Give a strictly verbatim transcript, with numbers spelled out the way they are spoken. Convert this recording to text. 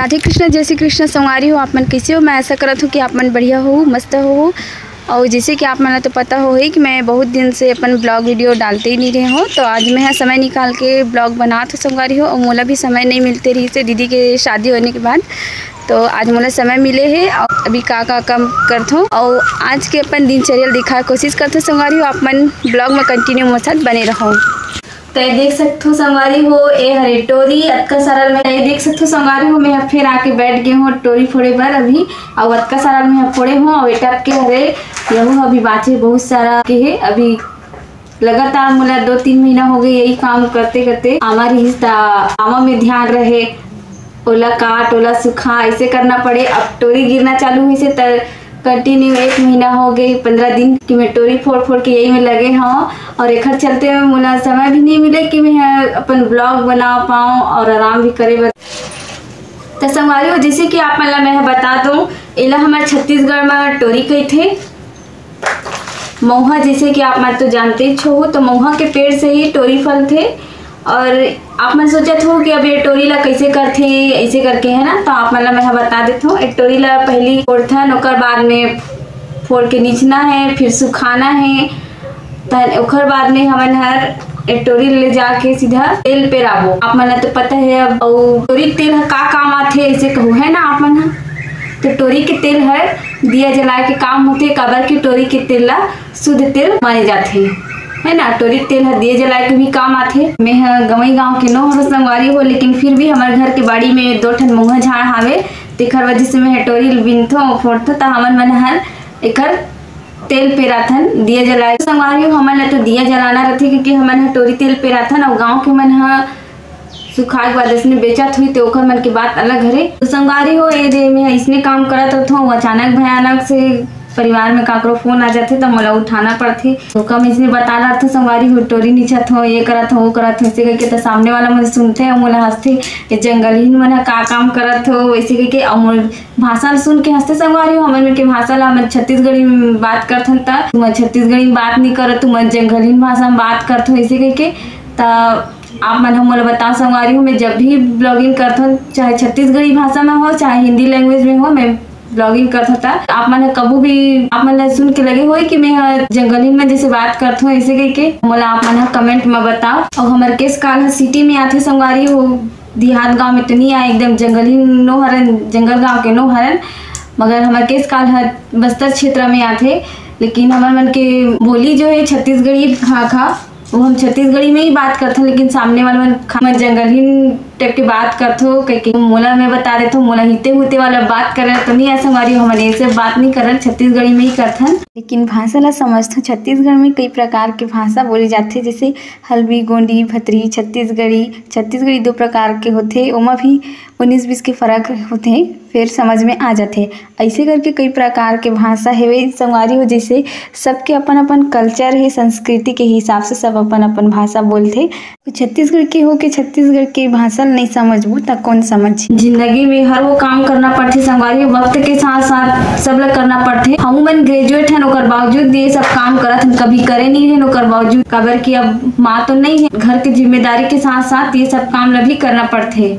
राधे कृष्णा, जय श्री कृष्णा संगवारी हो। आप मन कैसे हो? मैं आशा करत हूँ कि आप मन बढ़िया हो, मस्त हो। और जैसे कि आप मन ला तो पता हो ही कि मैं बहुत दिन से अपन ब्लॉग वीडियो डालते ही नहीं रहे हो, तो आज मैं ह समय निकाल के ब्लॉग बनात हो संगवारी हो। और मोला भी समय नहीं मिलते रही से दीदी के शादी होने के बाद, तो आज मोला समय मिले है और अभी का का काम करत हूँ। और आज के अपन दिनचर्या दिखाए कोशिश करत हूँ संगवारी हो। आप मन ब्लॉग में कंटिन्यू मोर साथ बने रहो। तो ये देख सकथो संगवारी हो, ए हरे टोरी अतका सारा में, ये देख सकथो संगवारी हो, मैं ह फेर आके बैठ गए हूँ टोरी फोड़े बर अभी। और अतका सारा में ह फोड़े हूँ और ए टप के हरे, यहू अभी बाचे बहुत सारा के है। अभी लगातार मोला दो तीन महीना हो गए यही काम करते करते। आमा रहिस त आमा में ध्यान रहे, ओला काट, ओला सुखा, ऐसे करना पड़े। अब टोरी गिरना चालू हुई से त कंटिन्यू एक महीना हो गए, पंद्रह दिन कि मैं टोरी फोड़ फोड़ के यही में लगे हूँ। और एखर चलते में मोला समय भी नहीं मिले कि मैं ह अपन ब्लॉग बना पाऊँ और आराम भी करे बर। तो संगवारी हो, जैसे कि आप मन ला मैं ह बता दूँ, एला हमर छत्तीसगढ़ में टोरी कहिथे। महुआ, जैसे कि आप मन तो जानते ही हो, तो महुआ के पेड़ से ही टोरी फलथे। और आप मन सोचत हो कि अब ये टोरी ला कैसे करथे, ऐसे करके, है ना, तो आप मन ला मैं ह बता देत हूँ। एक टोरी ला पहली फोड़थन, ओकर बाद में फोड़ के निचना है, फिर सुखाना है। तन ओकर बाद में हमन हर ए टोरी ले जाके सीधा तेल पेराबो। आप मन ला तो पता है अब, अउ टोरी के तेल ह का काम आथे, ऐसे कहू, है ना, आप मन ह। तो टोरी के तेल हर दिया जलाए के काम होथे, काबर कि टोरी के तेल ला शुद्ध तेल माने जाथे, है ना। टोरी के तेल ह दिया जलाए के भी काम आथे। मैं ह गंवई गांव के नो हरो संगवारी हो, लेकिन फिर भी हमर घर के बाड़ी में दो ठन महुआ झाड़ हावे, तेखर वजह से मैं ह टोरी ल बिनथो, फोड़थो, त हमन मन हर एकर तेल पेराथन दिया जलाए। संगवारी हो, हमन ला तो दिया जलाना रथे, क्योंकि हमन ह टोरी तेल पेराथन, अउ गांव के मन ह सुखाए के बाद अइसने बेचत होही, ते ओकर मन के बात अलग हरे। तो संगवारी हो, ए दे में अइसने काम करत रथों, अउ अचानक भयानक से परिवार में काकरो फोन आ जाथे, त मोला उठाना पड़थे। तो कम अइसने बता रथों संगवारी हो, टोरी निचत हो, ये करत हो, वो करत हो, ऐसे करके त सामने वाला मन सुनथे अउ मोला हंसथे, "ये जंगलहीन मन ह का काम करत हो?" ऐसे करके। अउ मोर भाषा ल सुन के हंसथे संगवारी हो, हमन मन के भाषा ला हमन छत्तीसगढ़ी में बात करथन, त तुमन छत्तीसगढ़ी में बात नहीं करत, तुमन जंगलहीन भाषा में बात करथो, ऐसे करके। त आप मन ह मोला बताओ संगवारी हो, मैं जब भी ब्लॉगिंग करथन, चाहे छत्तीसगढ़ी भाषा में हो, चाहे हिंदी लैंग्वेज में हो, मैं ब्लॉगिंग करथो, त आप मन ह कभू भी आप मन ला सुन के लगे होई कि मैं ह जंगलहीन में जैसे बात करथो, ऐसे करके मोला आप मन ह कमेंट में बताओ। और हमर केस काल ह सिटी में आथे संगवारी हो, देहात गांव में तो नहीं आए, एकदम जंगलहीन नो हरन, जंगल गांव के नो हरन, मगर हमर केस काल ह बस्तर क्षेत्र में आथे। लेकिन हमर मन के बोली जो है छत्तीसगढ़ी भाखा, वो हम छत्तीसगढ़ी में ही बात करथन, लेकिन सामने वाले मन खा-, मन जंगलहीन टाइप के बात करथो, कहिके मोला मैं बता देथो, मोला हिते हुते वाला बात करे तो नहीं आए संगवारी हो, हमन ऐसे बात नहीं करन, छत्तीसगढ़ी में ही करथन। लेकिन भाषा ला समझथो, छत्तीसगढ़ में कई प्रकार के भाषा बोली जाथे, जैसे हल्बी, गोंडी, भतरी, छत्तीसगढ़ी। छत्तीसगढ़ी दो प्रकार के होथे, ओमा भी उन्नीस बीस के फर्क होथे, फिर समझ में आ जाथे। ऐसे करके कई प्रकार के भाषा हेवे संगवारी हो, जैसे सबके अपन अपन कल्चर हे, संस्कृति के हिसाब से सब अपन अपन भाषा बोलथे। छत्तीसगढ़ के होके छत्तीसगढ़ के भाषा ल नइ समझबो त कोन समझही? जिंदगी में हर वो काम करना पड़थे संगवारी, वक्त के साथ साथ सब ल करना पड़थे। हमू मन ग्रेजुएट हन, ओकर बावजूद ये सब काम करत हन, कभी करे नहीं रहन, ओकर बावजूद, काबर कि अब माँ तो नहीं है, घर के जिम्मेदारी के साथ साथ ये सब काम ल भी करना पड़थे।